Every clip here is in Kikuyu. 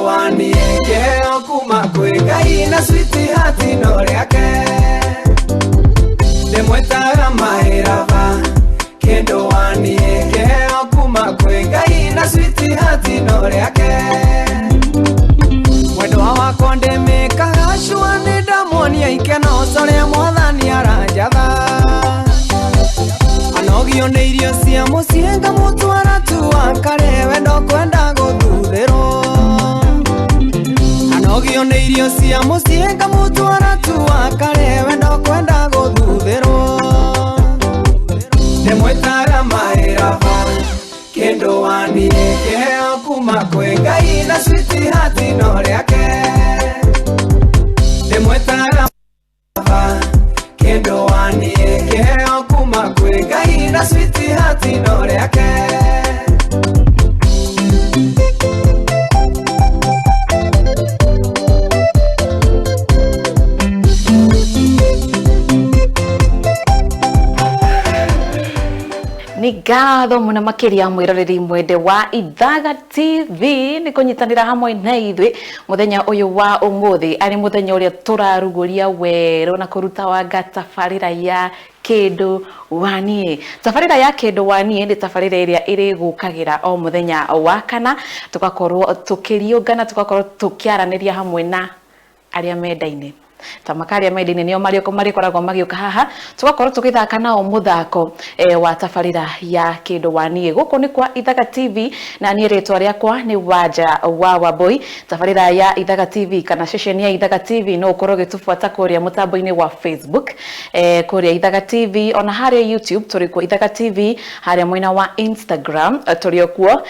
Wa niĩ kĩheo kuma kwĩ Ngai na sweetheart no rĩake. Ndĩmwĩtaga my lover. Kĩndũ wa niĩ kĩheo kuma kwĩ Ngai na sweetheart no rĩake. Mwendwa wakwa ndĩmĩkaga cua, nĩ ndamuonia ikeno ũrĩa Mwathani aranjatha. Anogio nĩ irio cia mũciĩ, ngamũtwara tu akare wendo kwenda gũthuthĩrwo. Anogio nĩ irio cia mũciĩ, ngamũtwara tu akare wendo kwenda gũthuthĩrwo. Ndĩmwĩtaga my lover. Kĩndũ wa niĩ kĩheo kuma kwĩ Ngai na sweetheart no rĩake. Ndĩmwĩtaga kĩndũ wa niĩ kĩheo kuma kwĩ Ngai na sweetheart no rĩake. Nĩ ngatho mũno makĩria, mwĩroreri mwende wa Ithaga TV, nĩ kũnyitanĩra hamwe na ithuĩ mũthenya ũyũ wa ũmũthĩ, arĩ mũthenya ũrĩa tũrarugũria werũ na kũruta wanga tabarĩra ya Kĩndũ wa Niĩ. Tabarĩra ya Kĩndũ wa Niĩ nĩ tabarĩra ĩrĩa ĩrĩgũkagĩra o mũthenya wa kana, tũgakorwo tũkĩriũngana, tũgakorwo tũkĩaranĩria hamwe na arĩa mendaine. Tamaka arĩa mendaine nĩo marĩkoragwo magĩũka haha, tũgakorwo tũgĩthaka nao mũthako wa tabarĩra ya Kĩndũ wa Niĩ. Gũkũ nĩ kwa Ithaga TV na niĩ rĩtwa rĩakwa nĩ Wanja wa Wambui. Tabarĩra ya Ithaga TV kana ceceni ya Ithaga TV, no ũkorwo ũgĩtũbuata kũrĩa mũtambo-inĩ wa Facebook, kũrĩa Ithaga TV, ona harĩa YouTube tũrĩ kuo Ithaga TV, harĩa mwena wa Instagram tũrĩ o kuo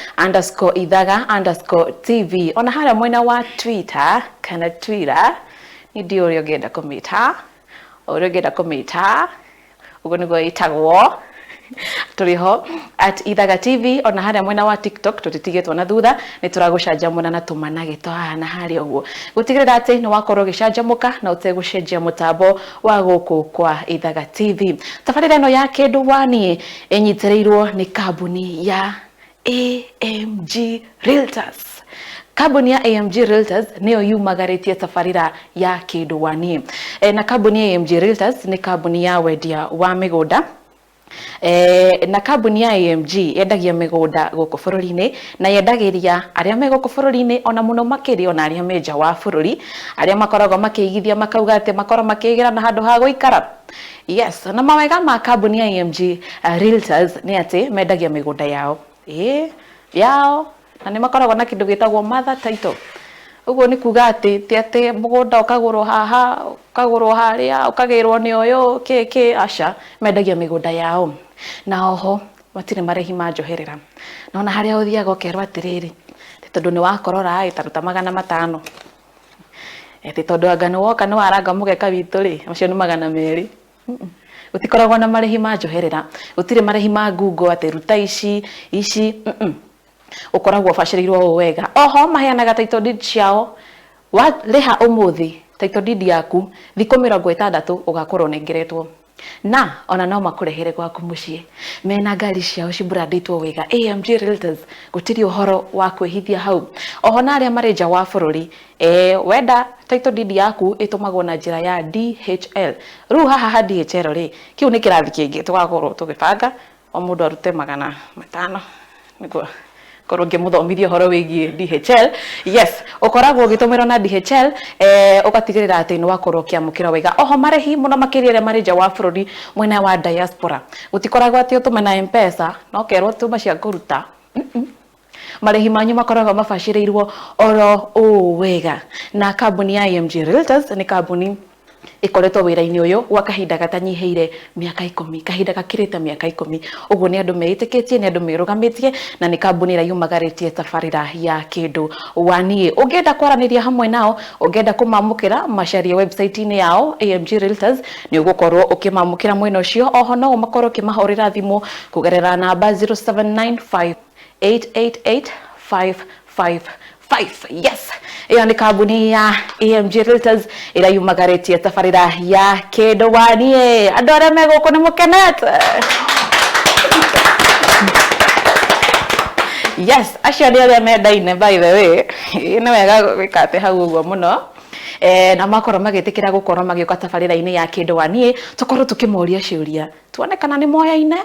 _ithaga_TV, ona harĩa mwena wa Twitter kana Twitter, nĩ ndiũ ũrĩa ũngĩenda kũmĩta, ũrĩa ũngĩenda kũmĩta, ũguo nĩguo ĩtagwo, tũrĩ ho @IthagaTV. Ona harĩa mwena wa TikTok tũtitigĩtwo na thutha, nĩ tũragũcanjamũra na tũmanagĩto haha na harĩa ũguo, gũtigĩrĩra atĩ nĩ wakorwo ũgĩcanjamũka na ũtegũcenjia mũtambo wa gũkũ kwa Ithaga TV. Tabarĩra ĩno ya Kĩndũ wa Niĩ ĩnyitĩrĩirwo nĩ kambuni ya AMG Realtors. Kambuni ya AMG Realtors nĩyo yumagarĩtie tabarĩra ya Kĩndũ wa Niĩ. Na kambuni ya AMG Realtors nĩ kambuni ya wendia wa mĩgũnda. Na kambuni ya AMG yendagia mĩgũnda gũkũ bũrũri-inĩ na yendagĩria arĩa me gũkũ bũrũri-inĩ, ona mũno makĩria ona arĩa me nja wa bũrũri, arĩa makoragwo makĩigithia makauga atĩ makorwo makĩigĩra na handũ ha gũikara. Yes, na mawega ma kambuni ya AMG Realtors nĩ atĩ mendagia mĩgũnda yao, ĩĩ yao, na nĩ makoragwo na kĩndũ gĩtagwo mother title. Ũguo nĩ kuga atĩ ti atĩ mũgũnda ũkagũrwo haha, ũkagũrwo harĩa, ũkagĩrwo nĩ ũyũ kĩ kĩ, aca, mendagia mĩgũnda yao. Na oho matirĩ marĩhi ma njoherera. Na ona harĩa ũthiaga ũkerwo atĩrĩrĩ, tondũ nĩ wakorora ĩ, ta ruta 500, atĩ tondũ anga nĩ woka nĩ waranga mũgeka witũ rĩ, macio nĩ 200. Gũtikoragwo na marĩhi ma njoherera, gũtirĩ marĩhi ma ngungo atĩ ruta ici ici. Ũkoragwo ũbacĩrĩirwo ũũ wega. Oho maheanaga title deed ciao, warĩha ũmũthĩ title deed yaku, thikũ 60 ũgakorwo ũnengeretwo, na ona no makũrehere gwaku mũciĩ mena ngari ciao cibrandĩtwo wega. AMG Realtors, gũtirĩ ũhoro wa kwĩhithia hau. Oho na arĩa marĩ nja wa bũrũri, wenda title deed yaku ĩtũmagwo na njĩra ya DHL. Rĩu haha ha DHL rĩ, kĩu nĩ kĩrathi kĩngĩ tũgakorwo tũgĩbanga, o mũndũ arute 500 nĩguo korwo ngĩmũthomithia ũhoro wĩgiĩ DHL. Yes, ũkoragwo ũgĩtũmĩrwo na DHL, ũgatigĩrĩra atĩ nĩ wakorwo ũkĩamũkĩra wega. Oho marĩhi mũno makĩria arĩa marĩ nja wa bũrũri, mwena wa diaspora, gũtikoragwo atĩ ũtũme na M-Pesa na ũkerwo tuma cia kũruta. Marĩhi manyu makoragwo mabacĩrĩirwo oro ũũ wega. Na kambuni ya AMG Realtors nĩ kambuni ĩkoretwo wĩra-inĩ ũyũ gwa kahinda gatanyihĩire mĩaka 10, kahinda gakĩrĩte mĩaka 10. Ũguo nĩ andũ meĩtĩkĩtie, nĩ andũ merũgamĩtie, na nĩ kambuni ĩrĩa yumagarĩtie tabarĩra ya Kĩndũ wa Niĩ. Ũngĩenda kwaranĩria hamwe nao, ũngĩenda kũmamũkĩra, macarie website-inĩ yao AMG Realtors, nĩ ũgũkorwo ũkĩmamũkĩra mwena ũcio. Oho no ũmakorwo ũkĩmahũrĩra thimũ kũgerera namba 0795 888 555. Yes, ĩyo nĩ kambuni ya AMG Realtors ĩrĩa yumagarĩtie tabarĩra ya Kĩndũ wa Niĩ. Andũ arĩa me gũkũ nĩ mũkenete? Yes, acio nĩ arĩa mendaine, by the way. Nĩ wega gwĩka atĩ hau ũguo mũno. Na makorwo magĩtĩkĩra gũkorwo magĩũka tabarĩra-inĩ ya Kĩndũ wa Niĩ, tũkorwo tũkĩmoria ciũria, tuone kana nĩ moyaine,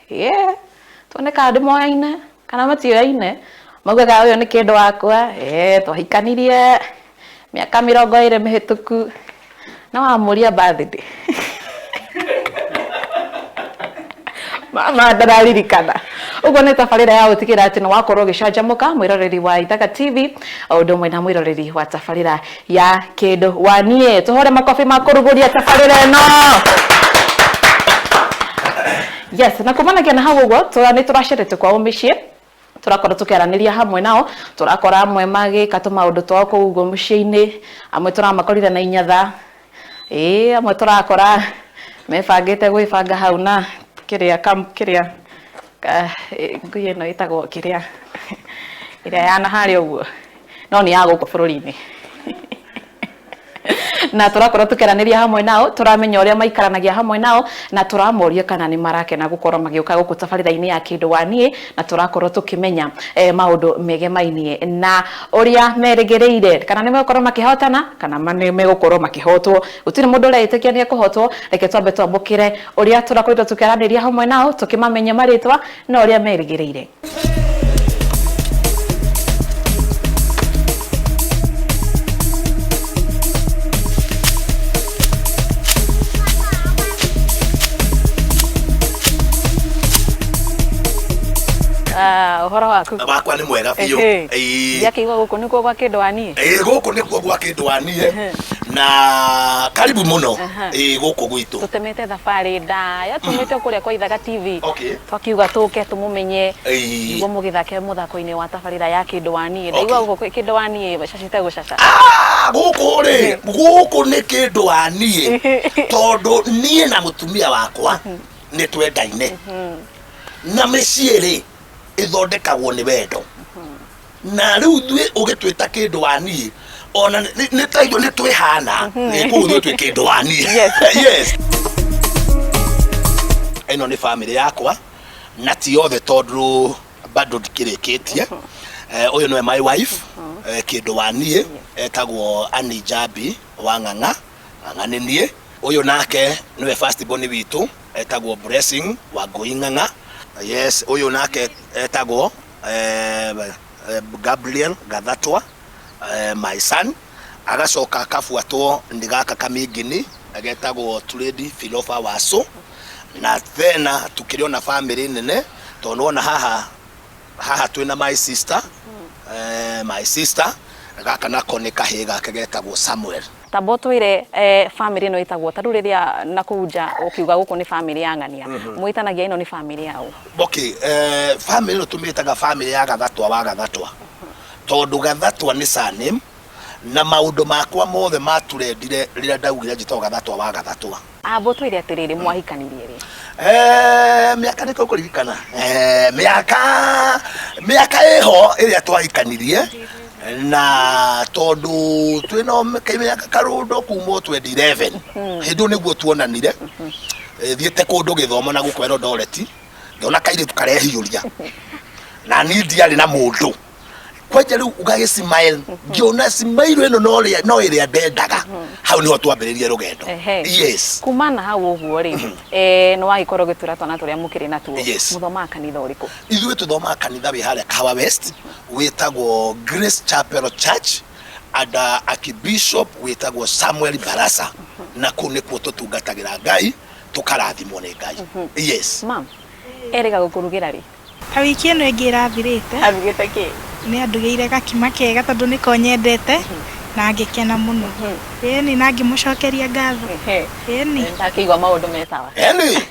yeah, tuone kana nĩ moyaine kana matioyaine. Maugaga ũyũ nĩ kĩndũ wakwa, twahikanirie mĩaka 20 mĩhĩtũku, na wamũria birthday mama ndararirikana. Ũguo nĩ tabarĩra ya gũtigĩra atĩ nĩ wakorwo ũgĩcanjamũka, mwĩroreri wa Ithaga TV, o ũndũ ũmwe na mwĩroreri wa tabarĩra ya Kĩndũ wa Niĩ. Tũhũre makobi ma kũrugũria tabarĩra ĩno. Yes, na kumanagia na hau ũguo nĩ tũracerete kwao mĩciĩ, tũrakorwo tũkĩaranĩria hamwe nao, tũrakora amwe magĩka tũmaũndũ twao kũu ũguo mũciĩ-inĩ, amwe tũramakorire na inyatha, ĩĩ amwe tũrakora mebangĩte gwĩbanga hau na kĩrĩa kĩrĩa ngui ĩno ĩtagwo kĩrĩa ĩrĩa ya na harĩa ũguo, no nĩ ya gũkũ bũrũri-inĩ. Na tũrakorwo tũkĩaranĩria hamwe nao, tũramenya ũrĩa maikaranagia hamwe nao, na tũramoria kana nĩ marakena gũkorwo magĩũka gũkũ tabarĩra-inĩ ya Kĩndũ wa Niĩ, na tũrakorwo tũkĩmenya maũndũ megemainie na ũrĩa merĩgĩrĩire, kana nĩ megũkorwo makĩhotana kana nĩ megũkorwo makĩhotwo. Gũtirĩ mũndũ ũreĩtĩkia nĩ ekũhotwo. Reke twambe twamũkĩre ũrĩa tũrakorirwo tũkĩaranĩria hamwe nao, tũkĩmamenya marĩtwa na ũrĩa merĩgĩrĩire. Ah, ũhoro waku? Wakwa nĩ mwega biũ. Ĩĩ. Ndiakĩigua gũkũ nĩkuo gwa Kĩndũ wa Niĩ. Ĩĩ, gũkũ nĩkuo gwa Kĩndũ wa Niĩ, na karibu mũno. Ĩĩ, gũkũ gwitũ. Tũtemete thabarĩ ndaya tumĩte kũrĩa kwa Ithaga TV. Twakiuga tũke tũmũmenye nĩguo mũgĩthake mũthako-inĩ wa tabarĩra ya Kĩndũ wa Niĩ. Ndaigua gũkũ Kĩndũ wa Niĩ cacĩte gũcaca. Ah, gũkũ rĩ, gũkũ nĩ Kĩndũ wa Niĩ tondũ niĩ na mũtumia wakwa nĩ twendaine, na mĩciĩ rĩ ĩthondekagwo nĩ wendo, na rĩu ithuĩ ũgĩtwĩta Kĩndũ wa Niĩ, ona nĩ ta ithuĩ nĩ twĩhana. Kũu ithuĩ twĩ Kĩndũ wa Niĩ. Yes, ĩno nĩ famĩlĩ yakwa, na ti othe tondũ bado ndikĩrĩkĩtie. Ũyũ nĩwe my wife, Kĩndũ wa Niĩ, etagwo Annie Njambi wa Ng'ang'a. Ng'ang'a nĩ niĩ. Ũyũ nake nĩwe first born witũ, etagwo Blessing wa Ngũi Ng'ang'a. Yes, ũyũ nake etagwo Gabriel Gathatwa, my son. Agacoka akabuatwo nĩ gaka kamingini getagwo Trade Filofa Wacu. Na thena tukĩrĩ ona famĩlĩ nene, tondũ nĩwona haha haha twĩna my sister, my sister gaka nako nĩ kahĩĩ gake getagwo Samuel. Tamba ũtwĩre famĩlĩ ĩno ĩtagwo, ta rĩu rĩrĩa na kũu nja ũkiuga gũkũ nĩ famĩlĩ ya ng'ania, mwĩtanagia ĩno nĩ famĩlĩ ya ũ? Okay, famĩlĩ ĩno tũmĩtaga famĩlĩ ya Gathatwa wa Gathatwa, tondũ Gathatwa nĩ surname, na maũndũ makwa mothe maturendire rĩrĩa ndaugire njĩtagwo Gathatwa wa Gathatwa. Amba ũtwĩre atĩrĩrĩ, mwahikanirie rĩ? Mĩaka nĩ tũkũririkana, mĩaka ĩho ĩrĩa twahikanirie, na tondũ twĩna mĩaka karũndo kuma 2011, hĩndĩ ĩyo nĩguo tuonanire. Thiĩte kũndũ gĩthomo na gũkũ Eldoret, ngĩona kairĩtu karehiũria, na niĩ ndiarĩ na mũndũ kwanja rĩu ũgagĩ smile, ngĩona smile ĩno no ĩrĩa ndendaga. Hau niho twambĩrĩrie rũgendo. Yes. Kuma na hau ũguo rĩ, nĩ wagĩkorwo ũgĩtwĩra twana tũrĩa mũkĩrĩ natuo. Yes. Mũthomaga kanitha ũrĩkũ? Ithuĩ tũthomaga kanitha wĩ harĩa Kahawa West, wĩtagwo Grace Chapel Church under Archbishop wĩtagwo Samuel Barasa, na kũu nĩkuo tũtungatagĩra Ngai, tũkarathimwo nĩ Ngai. Yes. Mam, erĩga gũkũrugĩra rĩ? Ta wiki ĩno ĩngĩ ĩrathirĩte. Arugĩte kĩ? Nĩ andugĩire gakima kega tondũ nĩko nyendete na ngĩkena mũno. Ĩni, na ngĩmũcokeria ngatho. Ĩni. Ndakĩigua maũndũ me sawa. Ĩni,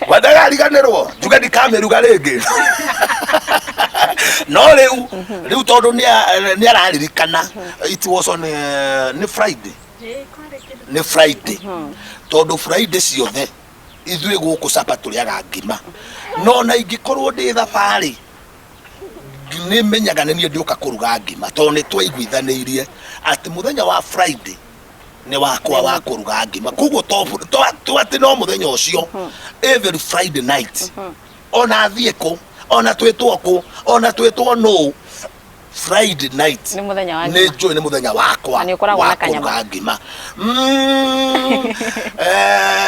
wendagariganĩrwo njuge ndikamĩruga rĩngĩ, no rĩu rĩu tondũ nĩ araririkana, it was on nĩ Friday, nĩ Friday, tondũ Friday ciothe ithuĩ gũkũ capa tũrĩaga ngima, no na ingĩkorwo ndĩ thabarĩ nĩ menyaga nĩ niĩ ndĩũka kũruga ngima, tondũ nĩ twaiguithanĩirie atĩ mũthenya wa Friday nĩ wakwa wa kũruga ngima. Koguo to atĩ no mũthenya ũcio, every Friday night, ona thiĩ kũ, ona twĩtwo kũ, ona twĩtwo nũ. Friday night Nĩ mũthenya wa nĩ ngima. njũĩ nĩ mũthenya wakwa Na nĩ ũkoragwo wa na kanyama. kũruga ngima.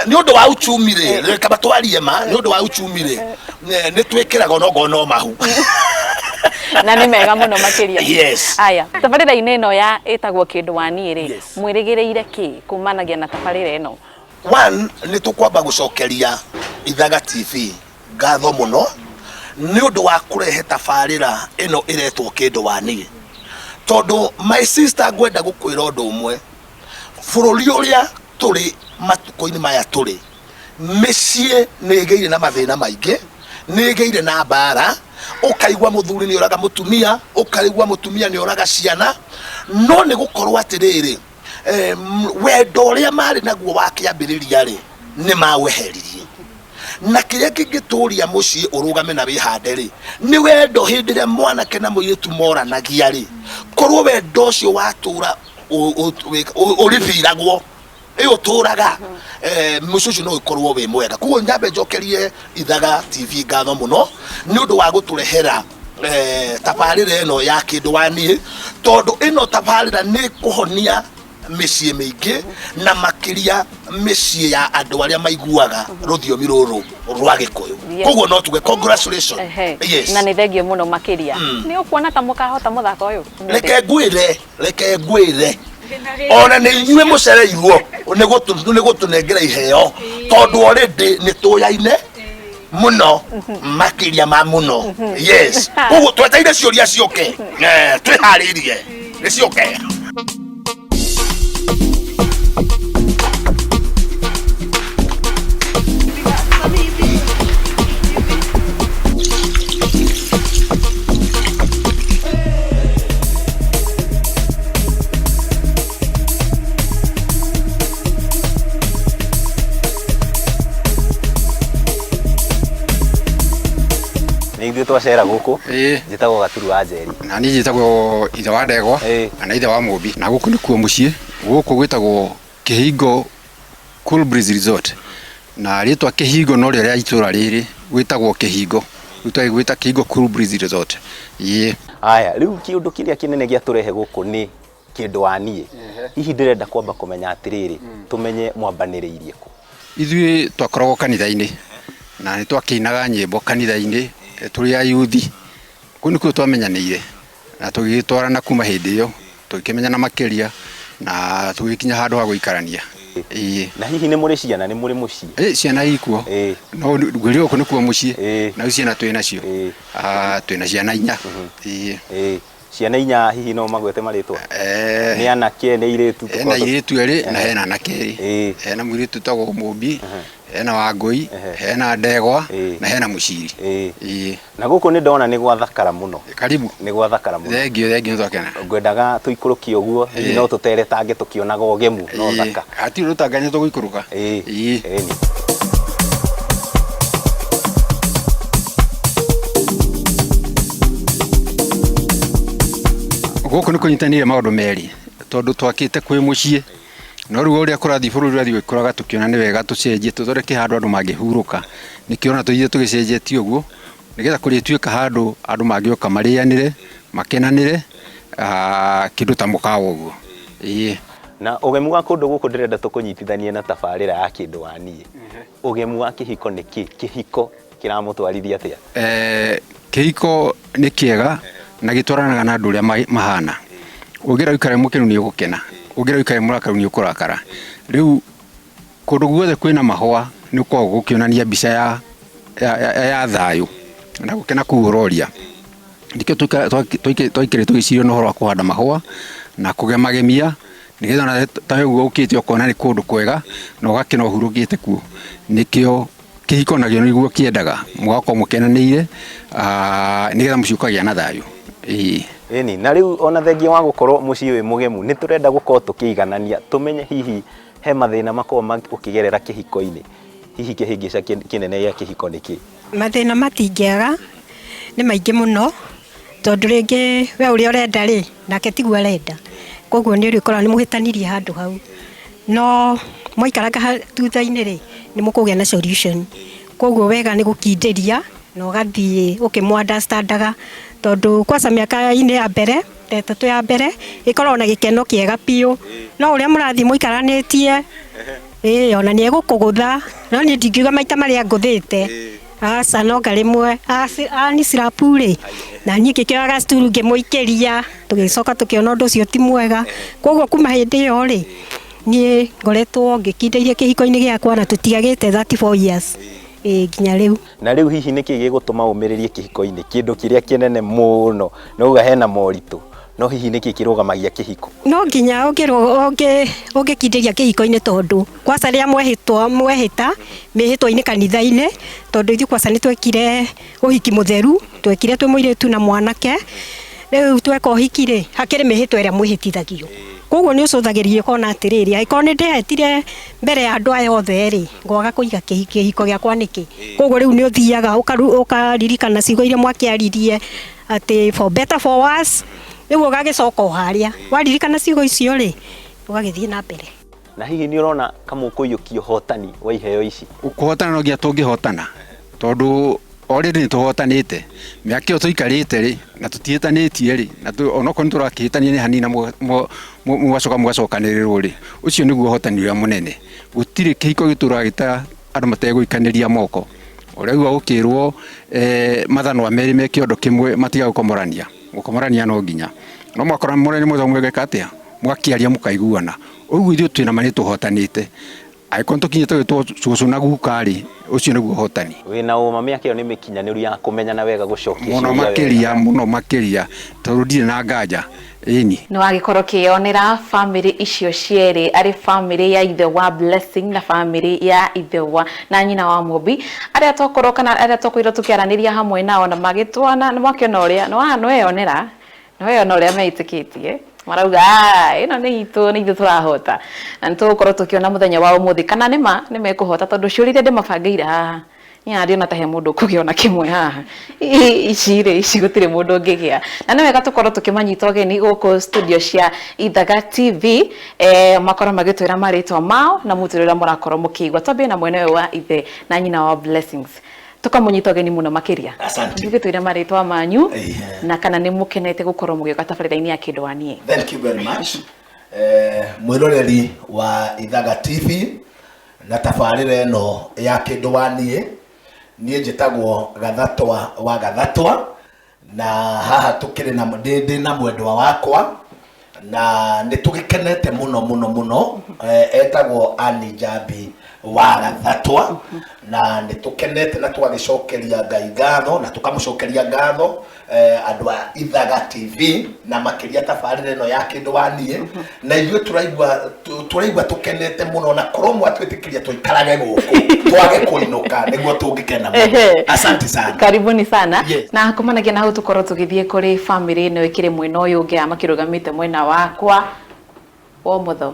Nĩ ũndũ wa uchumi rĩ, reka batwarie ma nĩ ũndũ wa uchumi rĩ, nĩ twĩkĩraga onokorwo no mahu. Na nĩ mega mũno makĩria. Yes. Aya, tabarĩra-inĩ ĩno ya ĩtagwo Kĩndũ wa Niĩ rĩ, Yes. mwĩrĩgĩrĩire kĩ kumanagia na tabarĩra ĩno? One, nĩ tũkwamba gũcokeria Ithaga TV ngatho mũno nĩ ũndũ wa kũrehe tabarĩra ĩno ĩretwo Kĩndũ wa Niĩ, tondũ my sister ngwenda gũkwĩra ũndũ ũmwe, bũrũri ũrĩa tũrĩ matukũ-inĩ maya tũrĩ, mĩciĩ nĩ ĩgĩire na mathĩna maingĩ, nĩ ĩgĩire na mbara, ũkaigua mũthuri nĩ oraga mũtumia, ũkaigua mũtumia nĩ oraga ciana, no nĩ gũkorwo atĩrĩrĩ, wendo ũrĩa marĩ naguo wa kĩambĩrĩria rĩ, nĩ maweheririe. Na kĩrĩa kĩngĩtũria mũciĩ ũrũgame na wĩhande rĩ, nĩ wendo. Hĩndĩ ĩrĩa mwanake na mũirĩtu moranagia rĩ, korwo wendo ũcio watũra ũribiragwo ĩ ũtũraga, mũciĩ ũcio no ũkorwo wĩ mwega. Koguo nyambe njokerie Ithaga TV ngatho mũno nĩ ũndũ wa gũtũrehera tabarĩra ĩno ya Kĩndũ wa Niĩ, tondũ ĩno tabarĩra nĩ kũhonia mĩciĩ mĩingĩ na makĩria mĩciĩ ya andũ arĩa maiguaga rũthiomi rũrũ rwa Gĩkũyũ. Koguo no tuge congratulations. Yes. Na nĩ thengio mũno makĩria. Nĩ ũkuona ta mũkahota mũthako ũyũ? Reke ngwĩre ona nĩ inyuĩ mũcereirwo nĩ gũtũnengera iheo, tondũ already nĩ tũyaine mũno makĩria ma mũno. Yes, koguo tweteire ciũria ciũke. Twĩharĩirie nĩ ciũke. Nĩ ithuĩ twacera gũkũ. Ĩĩ. Njĩtagwo Gaturu wa Njeri. Na niĩ njĩtagwo ithe wa Ndegwa. Ĩĩ. Na ithe wa Mũmbi. Na gũkũ nĩkuo mũciĩ. Gũkũ gwĩtagwo Kĩhingo Cool Breeze Resort, na rĩtwa Kĩhingo no rĩo rĩa itũra rĩrĩ gwĩtagwo Kĩhingo. Rĩu twagĩgwĩta Kĩhingo Cool Breeze Resort. Ĩĩ. Aya, rĩu kĩũndũ kĩrĩa kĩnene gĩatũrehe gũkũ nĩ Kĩndũ wa Niĩ. Hihi ndĩrenda kwamba kũmenya atĩrĩrĩ, tũmenye mwambanĩrĩirie kũ? Ithuĩ twakoragwo kanitha-inĩ na nĩ twakĩinaga nyĩmbo kanitha-inĩ tũrĩ ayuthi. Kũu nĩkuo twamenyanĩire na tũgĩgĩtwarana kuma hĩndĩ ĩyo, tũgĩkĩmenyana makĩria na tũgĩkinya handũ ha gũikarania. Ĩĩ. Na hihi nĩ mũrĩ ciana, nĩ mũrĩ mũciĩ? Ĩ, ciana ikuo. No ngwĩrire gũkũ nĩkuo mũciĩ. Na rĩu ciana twĩ nacio. Twĩna ciana 4. Ĩĩ. Ĩĩ. Ciana 4, hihi no magwete marĩtwa? Nĩ anake, nĩ airĩtu? Hena airĩtu erĩ na hena anake erĩ. Hena mũirĩtu ũtagwo Mũmbi, hena Wangũi, hena Ndegwa na hena Mũciri. Ĩĩ. Na gũkũ nĩ ndona nĩ gwathakara mũno. Karibu. Nĩ gwathakara mũno. Thengio, thengio, nĩ twakena. Ngwendaga tũikũrũkie ũguo, hihi no tũteretange tũkĩonaga ũgemu no thaka. Hatirĩ rũtanganya tũgũikũrũka. Ĩĩ. Ĩni. Gũkũ nĩ kũnyitanĩire maũndũ merĩ, tondũ twakĩte kwĩ mũciĩ, no rĩu ũrĩa kũrathiĩ bũrũri ũrathiĩ ũgĩkũraga, tũkĩona nĩ wega tũcenjie, tũthondeke handũ andũ mangĩhurũka. Nĩkĩo ona tũthiĩte tũgĩcenjetie ũguo, nĩgetha kũrĩtuĩka handũ andũ mangĩũka marĩanĩre, makenanĩre, kĩndũ ta mũkawa ũguo. Ĩĩ. Na ũgemu wa kũndũ gũkũ ndĩrenda tũkũnyitithanie na tabarĩra ya Kĩndũ wa Niĩ. Ũgemu wa kĩhiko nĩ kĩ? Kĩhiko kĩramũtwarithia atĩa? Kĩhiko nĩ kĩega na gĩtwaranaga na andũ ũrĩa mahana. Ũngĩra ũikare mũkenu nĩ ũgũkena, ũngĩra ũikare mũrakaru nĩ ũkũrakara. Rĩu kũndũ guothe kwĩna mahũa nĩ gũkoragwo gũkĩonania mbica ya thayũ na gũkena kũu ũroria. Nĩkĩo twaikare tũgĩciria na ũhoro wa kũhanda mahũa na kũgemagemia, nĩgetha ona ta ũguo ũkĩte ũkona nĩ kũndũ kwega na ũgakena ũhurũkĩte kuo. Nĩkĩo kĩhiko nakĩo nĩguo kĩendaga mũgakorwo mũkenanĩire, nĩgetha mũciĩ ũkagĩa na thayũ. Ĩĩ. Ĩni, na rĩu ona thengia wa gũkorwo mũciĩ wĩ mũgemu, nĩ tũrenda gũkorwo tũkĩiganania, tũmenye hihi he mathĩna makoragwo ũkĩgerera kĩhiko-inĩ, hihi kĩhĩngĩca kĩnene gĩa kĩhiko nĩ kĩ? Mathĩna matingĩaga, nĩ maingĩ mũno, tondũ rĩngĩ we ũrĩa ũrenda rĩ, nake tiguo arenda, koguo nĩ ũrĩkoraga nĩ mũhĩtanirie handũ hau, no mwaikaranga thutha-inĩ rĩ, nĩ mũkũgĩa na solution. Koguo wega nĩ gũkindĩria Na ũgathiĩ ũkĩmũ understandaga tondũ kwanza mĩaka-inĩ ya mbere ta ĩtatũ ya mbere ĩkoragwo na gĩkeno kĩega biũ, no ũrĩa mũrathiĩ mũikaranĩtie ĩĩ ona nĩ egũkũgũtha, no niĩ ndingiuga maita marĩa ngũthĩte, aca, no nga rĩmwe ani slap rĩ, na niĩ ngĩkĩoya gacukuru ngĩmũikĩria, tũgĩcoka tũkĩona ũndũ ũcio ti mwega. Koguo kuma hĩndĩ ĩyo rĩ, niĩ ngoretwo ngĩkindĩirie kĩhiko-inĩ gĩakwa na tũtiagĩte 34 years ĩĩ nginya rĩu. Na rĩu hihi nĩkĩ gĩgũtũma ũmĩrĩrie kĩhiko-inĩ, kĩndũ kĩrĩa kĩnene mũno no uga hena moritũ, no hihi nĩkĩ kĩrũgamagia kĩhiko? No nginya ũngĩkindĩria kĩhiko-inĩ tondũ kwanza rĩrĩa mwehĩtwa mwehĩta mĩhĩtwa-inĩ kanitha-inĩ, tondũ ithuĩ kwanza nĩ twekire ũhiki mũtheru, twekire twĩ mũirĩtu na mwanake. Rĩu tweka ũhiki rĩ, hakĩrĩ mĩhĩtwa ĩrĩa mwĩhĩtithagio, koguo nĩ ũcũthagĩrĩria ũkona atĩrĩrĩ, angĩkorwo nĩ ndehĩtire mbere ya andũ aya othe rĩ, ngwaga kũiga kĩhiko gĩakwa nĩkĩ? Koguo rĩu nĩ ũthiaga ũkaririkana ciugo iria mwakĩaririe atĩ for better for worse, rĩu ũgagĩcoka o harĩa waririkana ciugo icio rĩ, ũgagĩthiĩ na mbere. Na hihi nĩ ũrona kamũkũiyũkia ũhotani wa iheo ici? Kũhotana no nginya tũngĩhotana, tondũ already nĩ tũhotanĩte mĩaka ĩyo tũikarĩte rĩ, na tũtihĩtanĩtie rĩ, na onokorwo nĩ tũrakĩhĩtania nĩ hanini na mũgacoka mũgacokanĩrĩrwo rĩ, ũcio nĩguo ũhotani ũrĩa mũnene. Gũtirĩ kĩhiko gĩtũraga gĩta andũ mategũikanĩria moko. Ũraigua gũkĩrwo mathanwa merĩ me kĩondo kĩmwe matiga gũkomorania, gũkomorania no nginya no mwakora mũrĩ mũtho mwegeka atĩa, mũgakĩaria mũkaiguana. Ũguo ithuĩ twĩna ma nĩ tũhotanĩte, angĩkorwo tũkinyĩte gwĩtwo cũcũ na guka rĩ, ũcio nĩguo ũhotani. Wĩna ũma mĩaka ĩyo nĩ mĩkinyanĩru ya kũmenyana wega, gũcokia mũno ciũria wega? Makĩria mũno makĩria, tondũ ndirĩ na nganja ĩni. Nĩ wagĩkorwo ũkĩyonera bamĩrĩ icio cierĩ, arĩ bamĩrĩ ya ithe wa Blessing na bamĩrĩ ya ithe wa na nyina wa Mũmbi, arĩa tokorwo kana arĩa tũkorirwo tũkĩaranĩria hamwe nao na magĩtwana nĩ mwakĩona ũrĩa nĩ nĩweyona ũrĩa meĩtĩkĩtie, marauga, "Ah, ĩno nĩ itũ, nĩ ithuĩ tũrahota," na nĩ tũgũkorwo tũkĩona mũthenya wa ũmũthĩ kana nĩma nĩ mekũhota, tondũ ciũria iria ndĩmabangĩire haha niĩ ndiona ta he mũndũ ũkũgĩa ona kĩmwe haha. Ici rĩ, ici gũtirĩ mũndũ ũngĩgĩa, na nĩ wega tũkorwo tũkĩmanyita ũgeni gũkũ studio cia Ithaga TV, makorwo magĩtwĩra marĩtwa mao na mũtũrĩre ũrĩa mũrakorwo mũkĩigua. Twambie na mwena ũyũ wa ithe na nyina wa Blessings, tũkamũnyita ũgeni mũno makĩria. Asante. Mũgĩtwĩre marĩtwa manyu Ehe. na kana nĩ mũkenete gũkorwo mũgĩũka tabarĩra-inĩ ya Kĩndũ wa Niĩ. Thank you very much. Mwĩroreri wa Ithaga TV na tabarĩra ĩno ya Kĩndũ wa Niĩ, niĩ njĩtagwo Gathatwa wa Gathatwa, na haha tũkĩrĩ na ndĩ na mwendwa wakwa na nĩ tũgĩkenete mũno mũno mũno, etagwo Annie Njambi wa Gathatwa, na nĩ tũkenete na tũgagĩcokeria Ngai ngatho na tũkamũcokeria ngatho andũ a Ithaga TV na makĩria tabarĩra ĩno ya Kĩndũ wa Niĩ, na ithuĩ tũraigua tũkenete mũno, na korwo mwatwĩtĩkĩria tũikarage gũkũ twage kũinũka nĩguo tũngĩkena mũno. Asante sana. Karibuni sana. Yes. Na kumanagia na hau tũkorwo tũgĩthiĩ kũrĩ bamĩrĩ ĩno ĩkĩrĩ mwena ũyũ ũngĩ aya makĩrũgamĩte mwena wakwa wa ũmotho,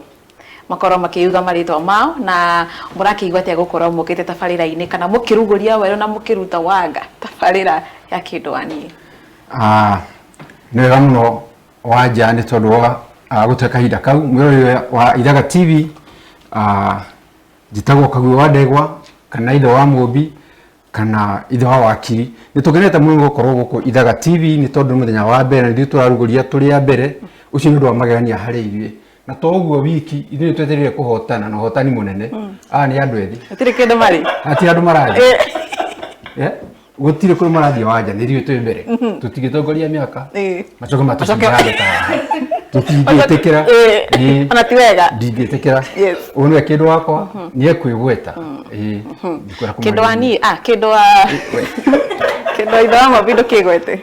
makorwo makĩuga marĩtwa mao na mũrakĩigua atĩa gũkorwo mũkĩte tabarĩra-inĩ kana mũkĩrugũria werũ na mũkĩruta wanga tabarĩra ya Kĩndũ wa Niĩ. Ah, nĩ wega mũno wanja nĩ tondũ wa gũte kahinda kau. Mwĩroreri wa Ithaga TV, njĩtagwo Kaguĩ wa Ndegwa kana ithe wa Mũmbi kana ithe wa Wakiri. Nĩ tũkenete mũno gũkorwo gũkũ Ithaga TV nĩ tondũ nĩ mũthenya wa mbere na ithuĩ tũrarugũria tũrĩ a mbere. Ũcio nĩ ũndũ wa magegania harĩ ithuĩ, na to ũguo wiki, ithuĩ nĩ twetereire kũhotana na ũhotani mũnene. Aya nĩ andũ ethĩ. Gũtirĩ kĩndũ marĩ. Hatirĩ andũ marathiĩ. Gũtirĩ kũrĩ marathiĩ wanja, nĩ ithuĩ twĩ mbere, tũtingĩtongoria mĩaka macoke matũcinde handũ ta haha, tũtingĩtĩkĩra. Ona ti wega. Ndingĩtĩkĩra. Ũyũ nĩwe kĩndũ wakwa, nĩ ekwĩgweta. Ndikwenda Kĩndũ wa kũmarĩria. niĩ, kĩndũ wa ithe wa Mũmbi ndũkĩgwete.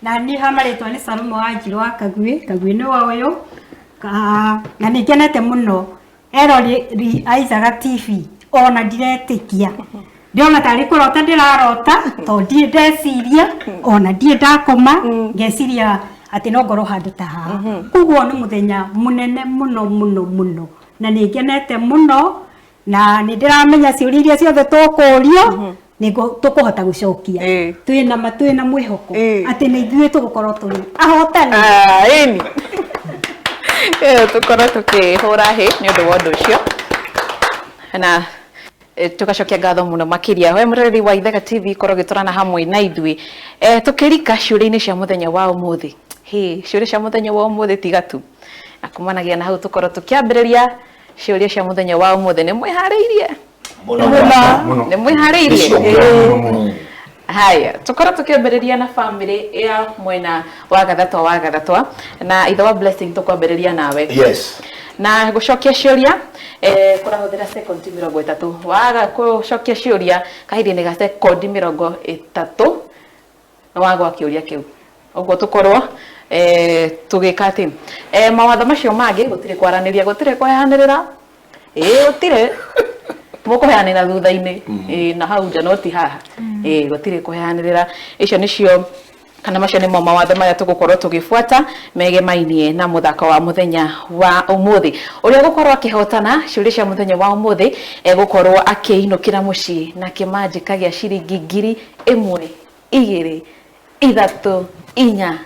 Na niĩ ha marĩtwa nĩ Salome wa Njirũ wa Kaguĩ, Kaguĩ nĩ wa ũyũ. Na nĩ ngenete mũno erori a Ithaga TV, ona ndiretĩkia, ndĩrona tarĩ kũrota ndĩrarota, tondũ ndirĩ ndeciria, ona ndirĩ ndakoma ngeciria atĩ no ngorwo handũ ta haha. Koguo nĩ mũthenya mũnene mũno mũno mũno, na nĩ ngenete mũno, na nĩ ndĩramenya ciũria iria ciothe tũkũrio nĩguo tũkũhota gũcokia. Twĩna ma, twĩna mwĩhoko atĩ nĩ ithuĩ tũgũkorwo tũrĩ ahotani. Ah, ĩni. Tũkorwo tũkĩhũra hĩ nĩ ũndũ wa ũndũ ũcio na Tugacokia ngatho muno makiria we murereri wa Ithaka TV korwo gĩtũrana hamwe na ithuĩ tukĩrika ciũria-inĩ cia mũthenya wa ũmũthĩ. Hĩ, ciũria cia mũthenya wa ũmũthĩ tiga tu na kumanagia na hau tũkorwo tũkĩambĩrĩria ciũria cia mũthenya wa ũmũthĩ. Nĩ mwĩharĩirie? Mũno. Nĩ mwĩharĩirie? Nĩcio. Haya, tukorwo tukiambĩrĩria na family ya mwena wa Gathatwa wa Gathatwa na ithe wa Blessing, tukwambĩrĩria nawe. Yes. Na gũcokia ciũria kũrahũthĩra sekondi 30. Waga gũcokia ciũria kahinda-inĩ ga sekondi 30 nĩ wagwa kĩũria kĩu. Ũguo tũkorwo tũgĩka atĩ mawatho macio mangĩ, gũtirĩ kwaranĩria, gũtirĩ kũheanĩrĩra, ĩĩ gũtirĩ, mũkũheanĩra thutha-inĩ ĩĩ na hau nja no ti haha. Ĩĩ gũtirĩ kũheanĩrĩra. Icio nĩcio kana macio nĩmo mawatho marĩa tũgũkorwo tũgĩbuata megemainie na mũthako wa mũthenya wa ũmũthĩ. Ũrĩa ũgũkorwo akĩhotana ciũria cia mũthenya wa ũmũthĩ egũkorwo akĩinũkĩra mũciĩ na kĩmanjĩka gĩa ciringi 1000, 2, 3, 4,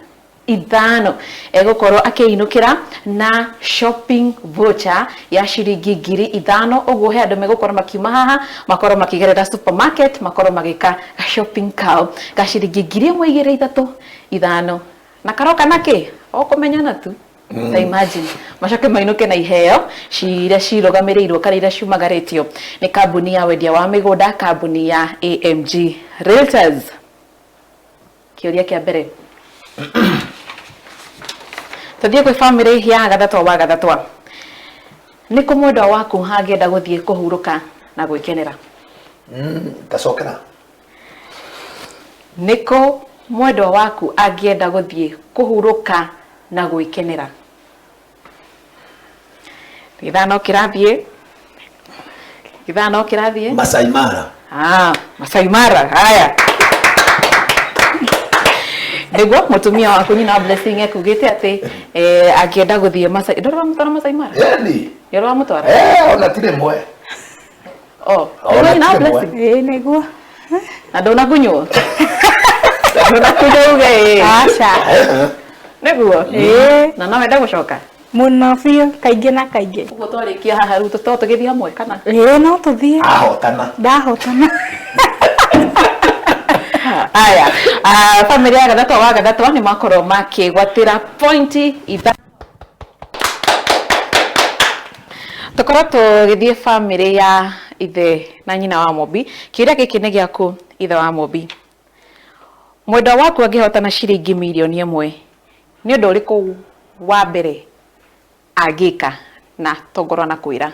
5. Egũkorwo akĩinũkĩra na shopping voucher ya ciringi 5000. Ũguo he andũ megũkorwo makiuma haha makorwo makĩgerera supermarket, makorwo magĩka shopping kao ga ciringi 1000, 2, 3, 5 na karoka nakĩ o kũmenyana tu. Ta imagine macoke mainũke na iheo iria cirũgamĩrĩirwo kana iria ciumagarĩtio nĩ kambuni ya wendia wa mĩgũnda, kambuni ya AMG Realtors. Kĩũria kĩa mbere, tũthiĩ kwĩ family ya Gathatwa wa Gathatwa. Nĩ kũ mwendwa waku angĩenda gũthiĩ kũhurũka na gwĩkenera? Tacokera. Nĩ kũ mwendwa waku angĩenda gũthiĩ kũhurũka na gwĩkenera? Gĩthaa no kĩrathiĩ, gĩthaa no kĩrathiĩ. Masai Mara. Ah, Masai Mara. Haya, nĩguo mũtumia waku nyina wa Blessing ekugĩte atĩ angĩenda gũthiĩ Masai. Ndũrĩ wamũtwara Masai Mara? Yani. Nĩ ũrĩ wamũtwara? Ona ti rĩmwe. Oh, Ona nĩguo nyina wa ti rĩmwe. Blessing? Ĩĩ nĩguo. Na ndũnakunywo? Ndũnakunywo uge ĩĩ? Aca. Nĩguo? Ĩĩ. Na no wende gũcoka? Mũno biũ, kaingĩ na kaingĩ. Ũguo twarĩkia haha rĩu to tũgĩthiĩ hamwe kana? Ĩĩ no tũthiĩ. Ahotana. Ndahotana. Aya, family ya Gathatwa wa Gathatwa nĩ makorwo makĩgwatĩra pointi 5. Tũkorwo tũgĩthiĩ family ya ithe na nyina wa Mũmbi. Kĩũria gĩkĩ nĩ gĩaku ithe wa Mũmbi. Mwendwa waku angĩhotana ciringi 1,000,000, nĩ ũndũ ũrĩkũ wa mbere angĩka na tongorwo na kwĩra?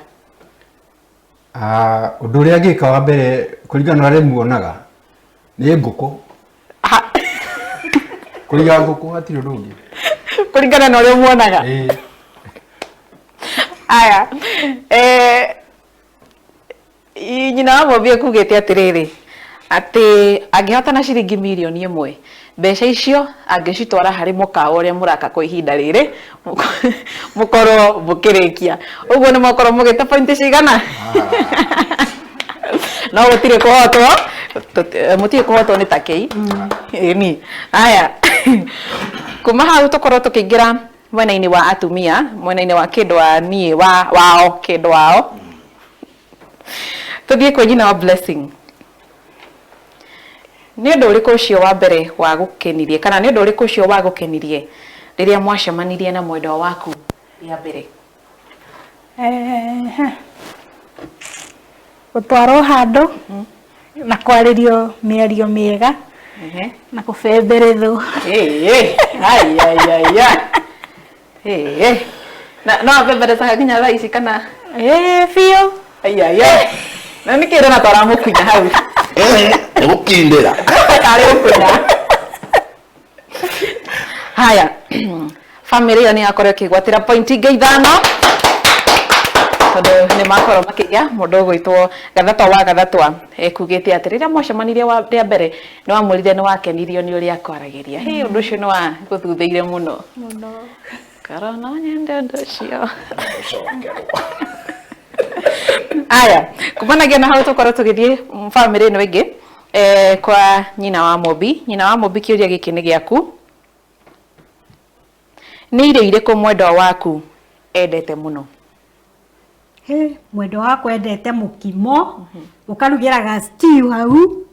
Ũndũ ũrĩa angĩka wa mbere kũringana na ũrĩa muonaga nĩ ngũkũ. Kũiga ngũkũ hatirĩ ũndũ ũngĩ. Kũringana na ũrĩa muonaga. Ĩĩ. Aya, nyina wa Mũmbi ekugĩte atĩrĩrĩ, atĩ angĩhotana ciringi 1,000,000, mbeca icio angĩcitwara harĩ mũkawa ũrĩa mũraka kwa ihinda rĩrĩ, mũkorwo mũkĩrĩkia. Ũguo nĩ mwakorwo mũgĩte pointi cigana? No gũtirĩ kũhotwo, mũtirĩ kũhotwo nĩ takei. Ĩni. Aya, kuma hau tũkorwo tũkĩingĩra mwena-inĩ wa atumia, mwena-inĩ wa kĩndũ wa niĩ wa wao, kĩndũ wao. Tũthiĩ kwĩ nyina wa Blessing. Nĩ ũndũ ũrĩkũ ũcio wa mbere wagũkenirie kana nĩ ũndũ ũrĩkũ ũcio wagũkenirie rĩrĩa mwacemanirie na mwendwa waku rĩa mbere? Gũtwarwo handũ na kwarĩrio mĩario mĩega na kũbemberethwo. Ai. Na no abemberecaga nginya thaa ici kana? Ĩĩ biũ. Ai ai ai. Na nĩkĩ ndĩrona ta ũramũkunya hau? Nĩ gũkindĩra. Tarĩ gũkunya. Haya, family ĩyo nĩ yakorwo ĩkĩgwatĩra point ingĩ 5 tondũ nĩ makorwo makĩgĩa mũndũ ũgwĩtwo Gathatwa wa Gathatwa ekugĩte atĩ rĩrĩa mwacemanirie rĩa mbere nĩ wamwĩrire nĩ wakenirio nĩ ũrĩa akwaragĩria. Hĩ, ũndũ ũcio nĩ wagũthuthĩire mũno. Mũno. Korwo no nyende ũndũ ũcio. Aya, kumanagia na hau tũkorwo tũgĩthiĩ family ĩno ĩngĩ kwa nyina wa Mũmbi. Nyina wa Mũmbi, kĩũria gĩkĩ nĩ gĩaku. Nĩ irio irĩkũ mwendwa waku endete mũno? Mwendwa wakwa endete mũkimo Ũkarugĩra ga stew hau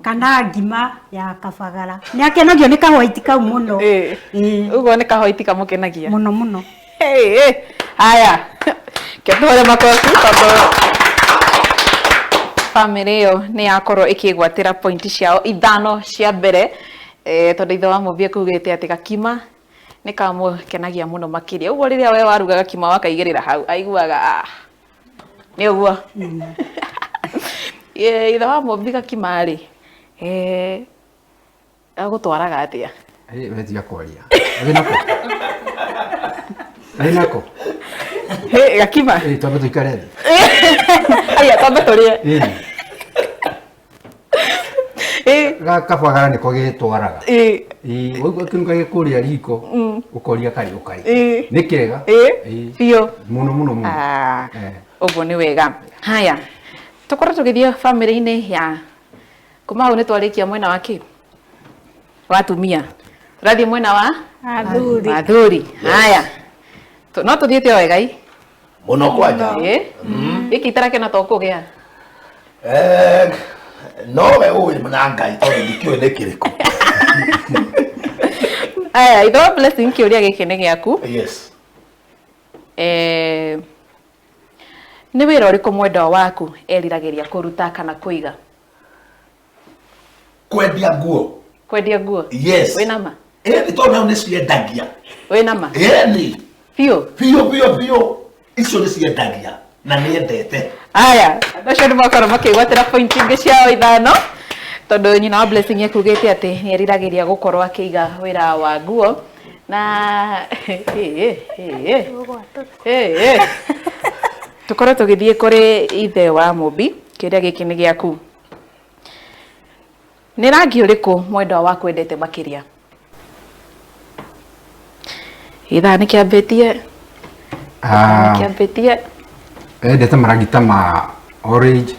kana ngima ya kabagara. Nĩ akenagio nĩ kahwaiti kau mũno. Ĩĩ. Ĩĩ. Ũguo nĩ kahoiti kamũkenagia. Mũno mũno. Hey, hey. Haya, ketũhũre makobi tondũ bamĩrĩ ĩyo nĩ yakorwo ĩkĩgwatĩra pointi ciao ithano cia mbere, tondũ ithe wa Mũmbi ekugĩte atĩ gakima nĩ kamũkenagia mũno makĩria. Ũguo rĩrĩa we waruga gakima wakaigĩrĩra hau aiguaga ah, nĩ ũguo. Ithe wa Mũmbi gakima rĩ, agũtwaraga atĩa? We tiga kwaria. Wĩ nako? Wĩ nako? Hĩ, gakima? Ĩ, twambe tũikare thĩ. Aya, twambe tũrĩe. Ĩ. Ĩ. Gakabagara nĩko getwaraga. Ĩ. Ĩ, waigua kĩruga gĩkũrĩa riko, ũkoria karĩ ũkarĩ. Ĩ. Nĩ kĩega. Ĩ. Ĩ. Biũ. Mũno mũno mũno. Ah, Eh. ũguo nĩ wega. Haya, tũkorwo tũgĩthiĩ bamĩrĩ-inĩ ya kuma hau nĩ twarĩkia mwena wa kĩ? Wa atumia. Tũrathiĩ mwena wa Athuri. athuri. Haya, no tũthiĩte o wega i? Mũno kwanja. Ĩ. Gĩkĩ itarakena to kũgĩa. Nowe ũĩ na Ngai tondũ ndikĩũĩ nĩ kĩrĩkũ. Aya, ithe wa Blessing, kĩũria gĩkĩ nĩ gĩaku. Yes. Nĩ wĩra ũrĩkũ mwendwa waku eriragĩria kũruta kana kũiga? Kwendia nguo. Kwendia nguo? Yes. Wĩna ma? Ĩni, tondũ nao nĩ ciendagia. Wĩna ma? Ĩni. Biũ? Biũ biũ biũ. Icio nĩ ciendagia na nĩ endete. Aya, andũ acio nĩ makorwo makĩgwatĩra point ingĩ ciao ithano tondũ nyina wa Blessing ekugĩte atĩ nĩ eriragĩria gũkorwo akĩiga wĩra wa nguo na tũkorwo tũgĩthiĩ kũrĩ ithe wa Mũmbi. Kĩũria gĩkĩ nĩ gĩaku. Nĩ rangi ũrĩkũ mwendwa waku endete makĩria? Ithaa nĩ kĩambĩtie. Nĩ kĩambĩtie. Endete marangi ta ma orange,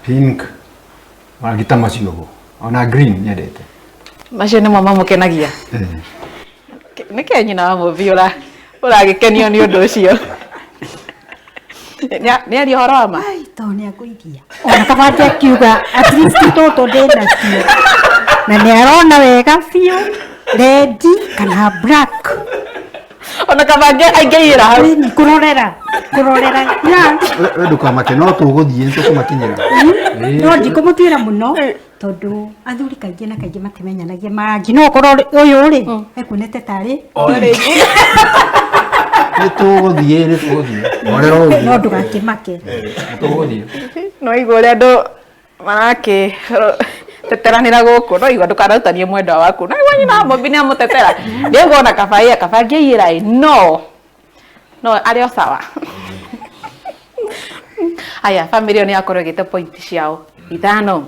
pink, marangi ta macio ũguo. Ona green nĩendete. Macio nĩmo mamũkenagia? Nĩkĩ nyina wa Mũmbi ũragĩkenio nĩ ũndũ ũcio? Nĩ aria ũhoro wa ma? Ai, tondũ nĩ akũiria. Ona kabati akiuga at least tũtũ ndĩ natuo. Na nĩ arona wega biũ red kana black. Ona kaba aingĩiyĩra hau. Ĩni, kũrorera, kũrorera. Ya. We ndũkamake, no tũgũthiĩ, nĩ tũkũmakinyĩra. No ndikũmũtuĩra mũno tondũ athuri kaingĩ na kaingĩ matimenyanagia marangi. No ũkorwo ũyũ rĩ ekuonete tarĩ orange. Nĩ tũgũthiĩ, nĩ tũgũthiĩ. Orera ũguo. No ndũgakĩmake. Nĩ tũgũthiĩ. No igua ũrĩa andũ marakĩ teteranĩra gũkũ, no igua ndũkanarutanie mwendwa waku. No igua nyina wa Mũmbi nĩ amũtetera. Nĩ ũguo ona kaba ĩ, kaba angĩiyĩra ĩ, no no arĩ o sawa. Aya, bamĩrĩ ĩyo nĩ yakorwo ĩgĩte point ciao ithano.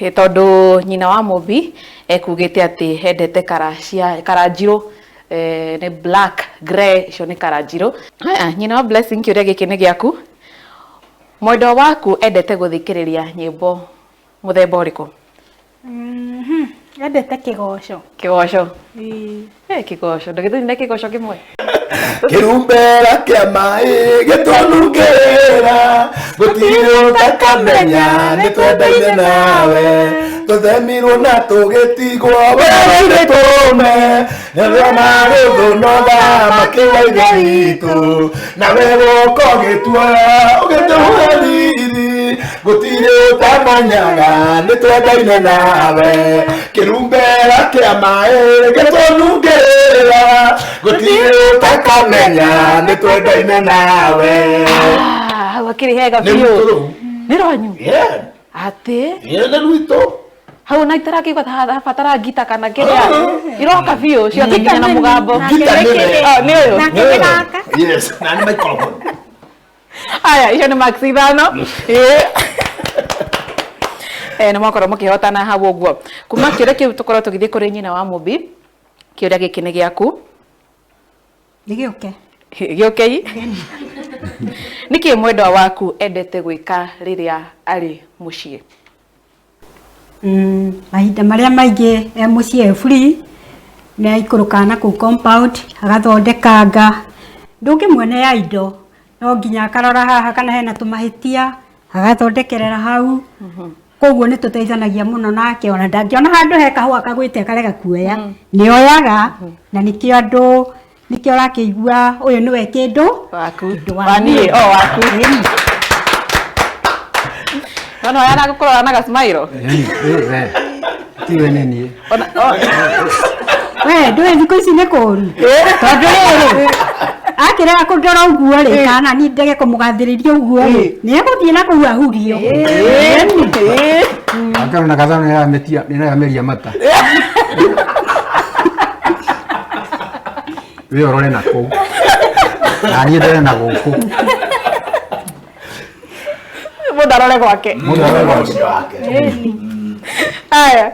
Tondũ nyina wa Mũmbi ekugĩte atĩ endete kara cia kara njirũ, nĩ black, grey, icio nĩ kara njirũ. Haya, nyina wa Blessing, kĩũria gĩkĩ nĩ gĩaku. Mwendwa waku endete gũthikĩrĩria nyĩmbo mũthemba ũrĩkũ? Endete kĩgoco. Kĩgoco? Ĩĩ. Kĩgoco. Ndũgĩtũnine kĩgoco kĩmwe. Kĩrumbera kĩa maĩ gĩtũnungĩra, gũtirĩ ũtakamenya nĩ twendaine nawe, tũthemirwo na tũgĩtigwo werũ-inĩ tũme, nĩrĩo marĩthũnotha makĩuga ithe witũ, nawe gũka ũgĩtuoya ũgĩtũhe riri, gũtirĩ ũtamanyaga nĩ twendaine nawe, kĩrumbera kĩa maĩ gĩtũnungĩra, gũtirĩ ũtakamenya nĩ twendaine nawe. Hau akĩrĩ hega Nĩ biũ. rwitũ rũu. Nĩ rwanyu? Yeah. Atĩ? Yeah, nĩ rwitũ. Hau na itarakĩigua ta batara ngita kana kĩrĩa. Iroka biũ ciothe nginya na mũgambo. Ngita nĩ we. Oh, nĩ ũyũ. Nake nĩ gaka. Yes, na nĩ microphone. Aya, icio nĩ marks ithano. Ĩĩ. Nĩ mwakorwo mũkĩhotana hau ũguo. Kuma kĩũria kĩu tũkorwo tũgĩthiĩ kũrĩ nyina wa Mũmbi. Kĩũria gĩkĩ nĩ gĩaku. Nĩ gĩũke. Gĩũkei. Nĩkĩ mwendwa waku endete gwĩka rĩrĩa arĩ mũciĩ? Mahinda marĩa maingĩ e mũciĩ e free, nĩ aikũrũkaga na kũu compound, agathondekanga. Ndũngĩmuona ya indo, No nginya akarora haha kana hena tũmahĩtia agathondekerera hau. Koguo nĩ tũteithanagia mũno nake, ona ndangĩona handũ he kahũa kagwĩte akarega kuoya, nĩ oyaga, na nĩkĩo andũ nĩkĩo ũrakĩigua ũyũ nĩwe kĩndũ waku kĩndũ wa wa niĩ niĩ. o waku. Ĩni. Nona ũrĩa aragũkũrora na gacmairo. Tiwe nĩ niĩ. Ona o We ndũĩ thikũ ici nĩ kũũru, tondũ rĩrĩ akĩrega kũndora ũguo rĩ, kana niĩ ndege kũmũgathĩrĩria ũguo rĩ, nĩ egũthiĩ na kũu ahurio. Ĩni. Angĩkorwo na gathano nĩ arameria mata. We ũrore na kũu. Na niĩ ndore na gũkũ. Mũndũ arore gwake. Mũndũ arore gwake. Ũcio wake. Aya,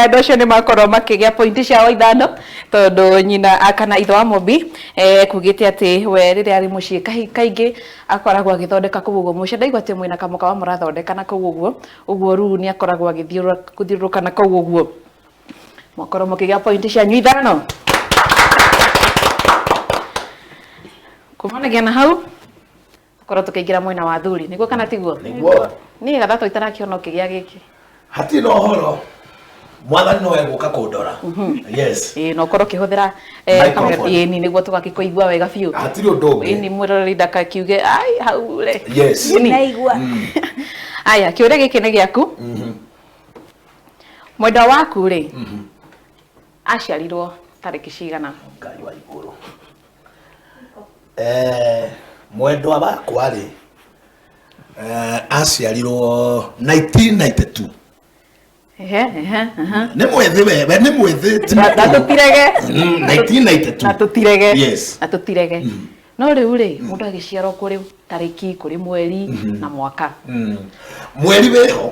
andũ acio nĩ makorwo makĩgĩa pointi ciao ithano, tondũ nyina kana ithe wa Mũmbi kugĩte atĩ we rĩrĩa arĩ mũciĩ kaingĩ akoragwo agĩthondeka kũu ũguo mũciĩ. Ndaigua atĩ mwĩna kamũkawa mũrathondeka na kũu ũguo, ũguo rĩu nĩ akoragwo agĩthiũrũrũka na kũu ũguo. Mwakorwo mũkĩgĩa pointi cianyu ithano. Kumanagia na hau korwo tũkĩingĩra mwena wa athuri, nĩguo kana tiguo? Nĩguo. Niĩ gathatũ itarakĩona ũkĩgĩa gĩkĩ. Hatirĩ na ũhoro, mwathani no egũka kũndora. Yes. Ĩĩ, na ũkorwo ũkĩhũthĩra Microphone. kamera ĩni nĩguo tũgakĩkũigua wega biũ. Hatirĩ ũndũ ũngĩ. Ĩni mwĩroreri ndakakiuge ai hau rĩ. Yes. Ĩni. Ndaigua. Aya, kĩũria gĩkĩ nĩ gĩaku. Mwendwa waku rĩ, aciarirwo tarĩki cigana? Ngai wa igũrũ. Mwendwa wakwa rĩ, aciarirwo 1992. Ehe, ehe, ehe. Nĩ mwĩthĩ we nĩ mwĩthĩ ti Na mũkũrũ. tũtirege. 1992. Na tũtirege. Yes. Na tũtirege. No rĩu rĩ, mũndũ agĩciarwo kũrĩ tarĩki, kũrĩ mweri na mwaka. Mweri wĩho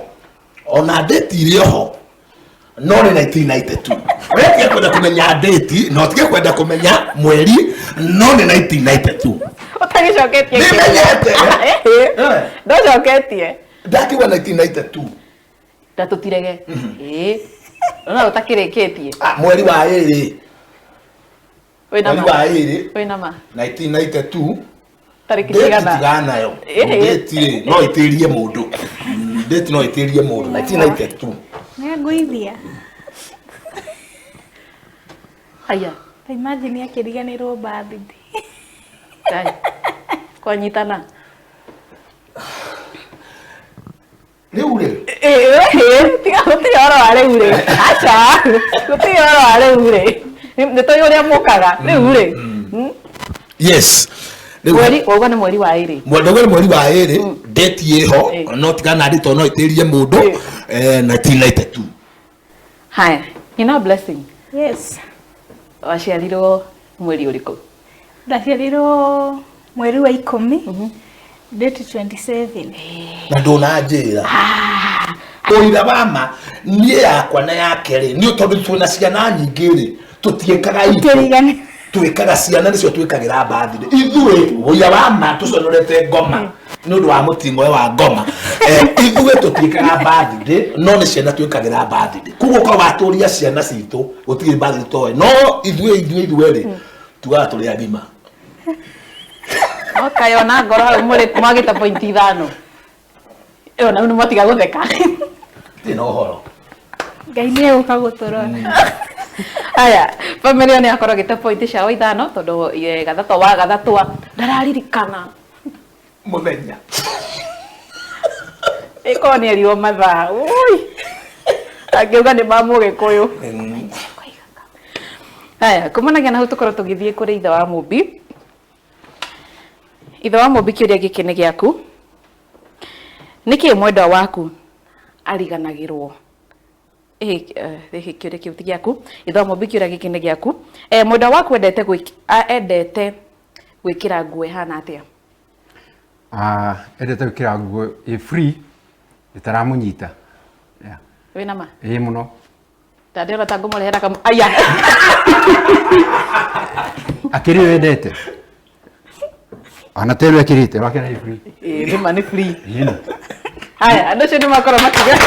ona ndĩti irĩ oho, no nĩ 1992. We tiga kwenda kũmenya ndĩti na ũtige kwenda kũmenya mweri, no nĩ 1992. Ũtagĩcoketie. Nĩmenyete. Ndũcoketie. Ndakiuga 1992. Na tũtirege. Ĩĩ. No ũtakĩrĩkĩtie. Ah, mweri wa ĩrĩ. Wĩna Mweri ma. wa ĩrĩ Wĩna ma. 1992. Tarĩki Ndĩti cigana? tiganayo. Ĩĩ. Ndĩti rĩ no ĩtĩrie mũndũ. Ndĩti no ĩtĩrie mũndũ 1992. Nĩngũithia. Aya. Ta imagine akĩriganĩrwo birthday. Ngai. Kwanyitana. Rĩu rĩ Ĩĩ, tiga gũtirĩ ũhoro wa rĩu rĩ. Aca, gũtirĩ ũhoro wa rĩu rĩ. Nĩ tũĩ ũrĩa mũkaga rĩu rĩ. Yes. Rĩu Mweri, wauga nĩ mweri wa ĩrĩ. Mwendwa nĩ mweri wa ĩrĩ, ndĩti ĩho Ĩĩ. no tigana ndĩti no ĩtĩrie mũndũ 1992. Haya, Nyina Blessing, Yes. waciarirwo mweri ũrĩkũ? Ndaciarirwo mweri wa 10, date 27. Na ndũnanjĩra ũira wa ma niĩ yakwa na yake rĩ, nĩ tondũ twĩna ciana nyingĩ rĩ, tũtiĩkaga itũ, Tũtirigani. twĩkaga ciana nĩcio twĩkagĩra birthday. Ithuĩ ũira wa ma tũconorete ngoma nĩ ũndũ wa mũting'oe wa ngoma. Ithuĩ tũtiĩkaga birthday, no nĩ ciana twĩkagĩra birthday. Koguo korwo watũria ciana citũ gũtirĩ birthday toĩ, no ithuĩ ithuĩ rĩ tugaga tũrĩ agima. Okay, ona ngoro hau mũrĩ mwagĩte pointi ithano. Ĩyo na nĩ mwatiga gũtheka. Ndirĩ na ũhoro. Ngai nĩ egũka gũtũrora. Aya, family ĩyo nĩ yakorwo ĩgĩte pointi ciao ithano tondũ gathatũ wa gathatũ ndararirikana Mũthenya. Ĩkorwo nĩ erirwo mathaa. Ui. Angiuga nĩ ma Mũgĩkũyũ. Aya, kumanagia na hau tũkorwo tũgĩthiĩ kũrĩ ithe wa Mũmbi. Ithe wa Mũmbi, kĩũria gĩkĩ nĩ gĩaku. Nĩkĩ mwendwa waku ariganagĩrwo? Ĩhĩ, kĩũria kĩu ti gĩaku. Ithe wa Mũmbi, kĩũria gĩkĩ nĩ gĩaku. Mwendwa waku endete gwĩkĩra nguo ĩhana atĩa? Endete gwĩkĩra nguo ĩ free ĩtaramũnyita. Yeah. Wĩna ma? Ĩĩ mũno. Ndandĩona ta ngũmũrehera kamũ. Aya. Akĩrĩ wendete. Ona tero ekĩrĩte, ũrakĩona ĩ free. Ĩĩ, nĩ ma nĩ free. Ĩĩ. Haya, andũ acio nĩ makorwo makiuga.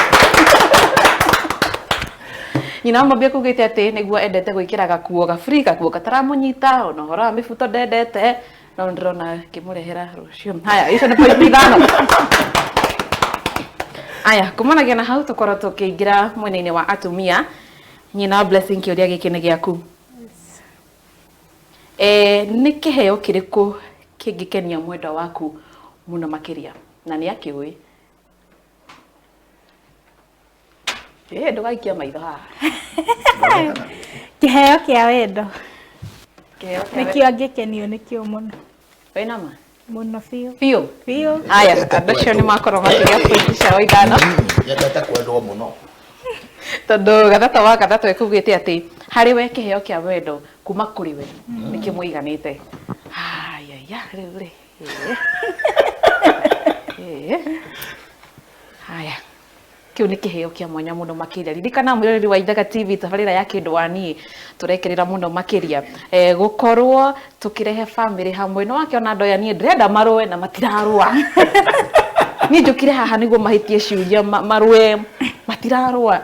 Nyina wa Mũmbi akugĩte atĩ nĩguo endete gwĩkĩra gakuo ga free, gakuo gataramũnyita, ona ũhoro wa mĩbuto ndendete. No ndĩrona ngĩmũrehera rũciũ. Haya, icio nĩ point 5. Aya, kumanagia na hau tũkorwo tũkĩingĩra mwena-inĩ wa atumia. Nyina wa Blessing, kĩũria gĩkĩ nĩ gĩaku. Nĩ kĩheo kĩrĩkũ kĩngĩkenia mwendwa waku mũno makĩria na nĩ akĩũĩ? Ndũgaikia maitho haha. Kĩheo kĩa wendo. Kĩheo kĩa Nĩkĩo angĩkenio nĩkĩo mũno. Wĩna ma? Mũno biũ. Biũ? Biũ. Aya, andũ acio nĩ makorwo makĩgĩa pointi ciao 5. Nyendete kwendwo mũno. Tondũ gathatũ wa gathatũ ekugĩte atĩ harĩ we kĩheo kĩa wendo kuma kũrĩ we nĩkĩmũiganĩte. Haya, rĩu rĩ. Haya. Kĩu nĩ kĩheo kĩa mwanya mũno makĩria. Ririkana mwĩroreri wa Ithaga TV, tabarĩra ya Kĩndũ wa Niĩ tũrekerera mũno makĩria gũkorwo tũkĩrehe family hamwe. No wakĩona andũ aya niĩ ndĩrenda marũe na matirarũa. Niĩ njũkire haha nĩguo mahĩtie ciũria marũe, matirarũa.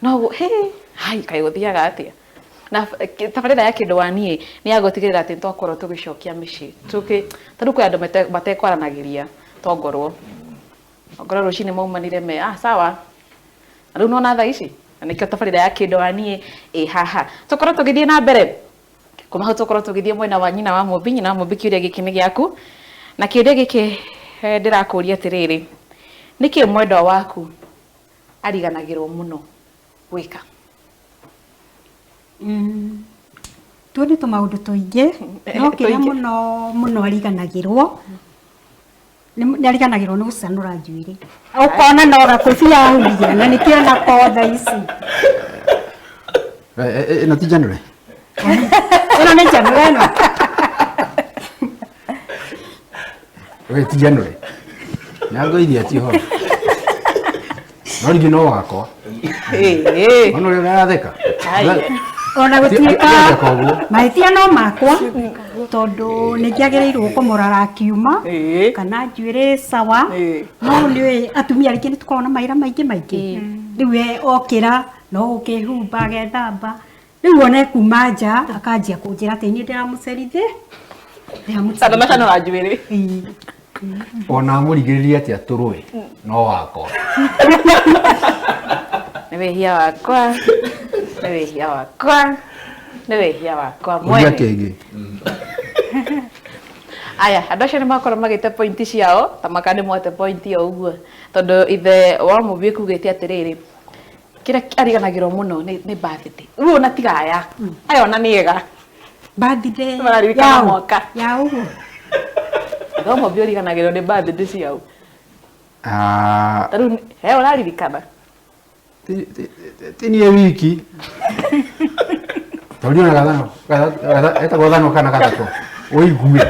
No he hai kaĩ gũthiaga atĩa? Na tabarĩra ya Kĩndũ wa Niĩ nĩ ya gũtigĩrĩra atĩ nĩtwakorwo tũgĩcokia mĩciĩ. Tondũ kwĩ andũ matekwaranagĩria tongorwo. Ongorwo rũcinĩ maumanire me, sawa. Na rĩu nĩwona thaa ici? Na nĩkĩo tabarĩra ya Kĩndũ wa Niĩ ĩ haha. Tũkorwo tũgĩthiĩ na mbere. Kuma hau tũkorwo tũgĩthiĩ mwena wa nyina wa Mũmbi. Nyina wa Mũmbi, kĩũria gĩkĩ nĩ gĩaku. Na kĩũria gĩkĩ ndĩrakũria atĩrĩrĩ, nĩkĩ mwendwa waku ariganagĩrwo mũno gwĩka? Tuo nĩ tũmaũndũ tũingĩ, no kĩrĩa mũno mũno ariganagĩrwo nĩ ariganagĩrwo nĩ gũcanũra njuĩrĩ. Ũkona no gakobia ahuria na nĩkĩo nako thaa ici. Ĩno ti njanũre? Ĩno nĩ njanũre ĩno. We ti njanũre. Nyangoiria ti ũhoro. No rĩngĩ no wakwa. Ona ũrĩa ũratheka. Ona gũtuĩka mahĩtia no makwa, tondũ nĩ ngĩagĩrĩirwo kũmũrora akiuma kana njuĩrĩ sawa, no nĩ atumia rĩngĩ nĩ tũkoragwo na mawĩra maingĩ maingĩ. Rĩu we okĩra no gũkĩhumba agethamba, rĩu ona kuma nja akanjia kũnjĩra atĩ niĩ ndĩramũcerithia. Tondũ macanũra njuĩrĩ. Ona amũrigĩrĩrie atĩa tũrũe no wakwa. Nĩ wĩhia wakwa, nĩ wĩhia wakwa, nĩ wĩhia wakwa Ũria mwene. kĩngĩ. Aya, andũ acio nĩ makorwo magĩte pointi ciao, ta maka nĩ mwate pointi o ũguo. Tondũ ithe wa Mũmbi ekugĩte atĩrĩrĩ, kĩrĩa ariganagĩrwo mũno nĩ birthday. Rĩu ona tiga aya, aya ona nĩ ega. Birthday Mararirikana mwaka. Ya ũguo. Ithe wa Mũmbi ũriganagĩrwo nĩ birthday ciao. Ta rĩu he ũraririkana? Ti niĩ wiki. Tondũ ona gathano, etagwo thano kana gathatũ. Ũigue.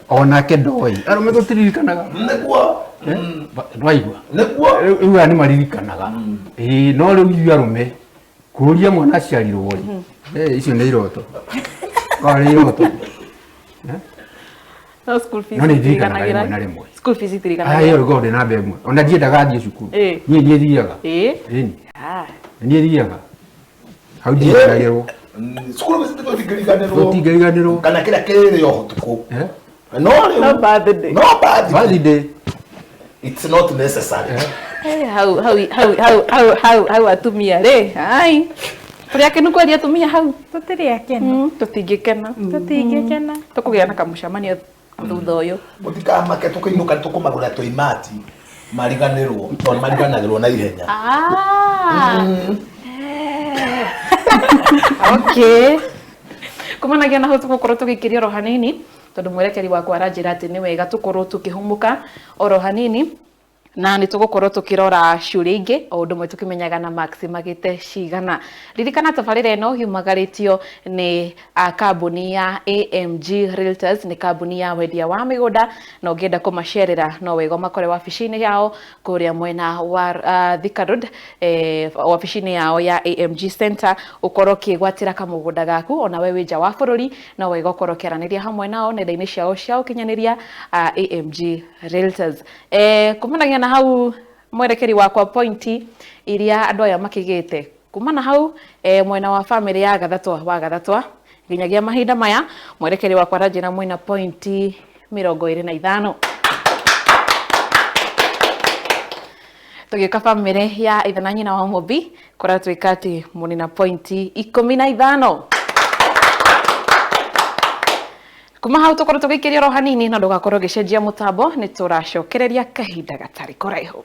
Onake ndoĩ. Arũme tũtiririkanaga. Nĩguo. Nĩwaigua? Nĩguo. Rĩu aya nĩ maririkanaga. Ĩĩ, no rĩu ithuĩ arũme kũria mwana aciarirwo rĩ, icio nĩ iroto. Korwo iroto. No school fees No nĩ ndirikanaga itiriganagĩra. rĩmwe na rĩmwe. School fees itiriganagĩra. Aya, ĩyo ngoragwo ndĩ namba ĩmwe. Ona ndiendaga thiĩ cukuru. Niĩ niĩ thiaga. Ĩni. Niĩ thiaga. Hau ndiriganagĩrwo. Cukuru fees tũtingĩriganĩrwo. Tũtingĩriganĩrwo. Kana kĩrĩa kĩrĩrĩ o ũtukũ. No rĩu. No birthday. No birthday. Birthday. It's not necessary. Hau hau hau hau hau hau hau atumia rĩ. Ai. Tũrĩ akenu kweri atumia hau? Tũtirĩ akenu. Tũtingĩkena. Tũtingĩkena. Tũkũgĩa na kamũcemanio thutha ũyũ. Mũtikamake tũkĩinũka tũkũmagũra tũimati mariganĩrwo, tondũ mariganagĩrwo na ihenya. Okay. Kumanagia na hau tũgũkorwo tũgĩkĩria oro hanini, tondũ mwerekeri wakwa aranjĩra atĩ nĩ wega tũkorwo tũkĩhũmũka oro hanini, na nĩ tũgũkorwo tũkĩrora ciũria ingĩ o ũndũ ũmwe tũkĩmenyaga na marks magĩte cigana. Ririkana tabarĩra ĩno yumagarĩtio nĩ kambuni ya AMG Realtors, nĩ kambuni ya wendia wa mĩgũnda, na ũngĩenda kũmacerera no wega ũmakore wabici-inĩ yao kũrĩa mwena wa Thika Road, wabici-inĩ yao ya AMG Center, ũkorwo ũkĩgwatĩra kamũgũnda gaku. Ona we wĩ nja wa bũrũri no wega ũkorwo ũkĩaranĩria hamwe nao nenda-inĩ ciao cia ũkinyanĩria, AMG Realtors. Kumanagia na hau mwerekeri wakwa pointi iria andũ aya makĩgĩte kuma na hau, mwena wa family ya Gathatwa wa Gathatwa, Nginyagia mahinda maya mwerekeri wakwa aranjĩra mwĩna pointi 25. Tũgĩũka bamĩrĩ ya ithe na nyina wa Mũmbi kũratuĩka atĩ mũrĩ na pointi 15. Kuma hau tũkorwo tũgĩikĩria oro hanini, na ndũgakorwo ũgĩcenjia mũtambo, nĩ tũracokereria kahinda gatarĩ kũraihu.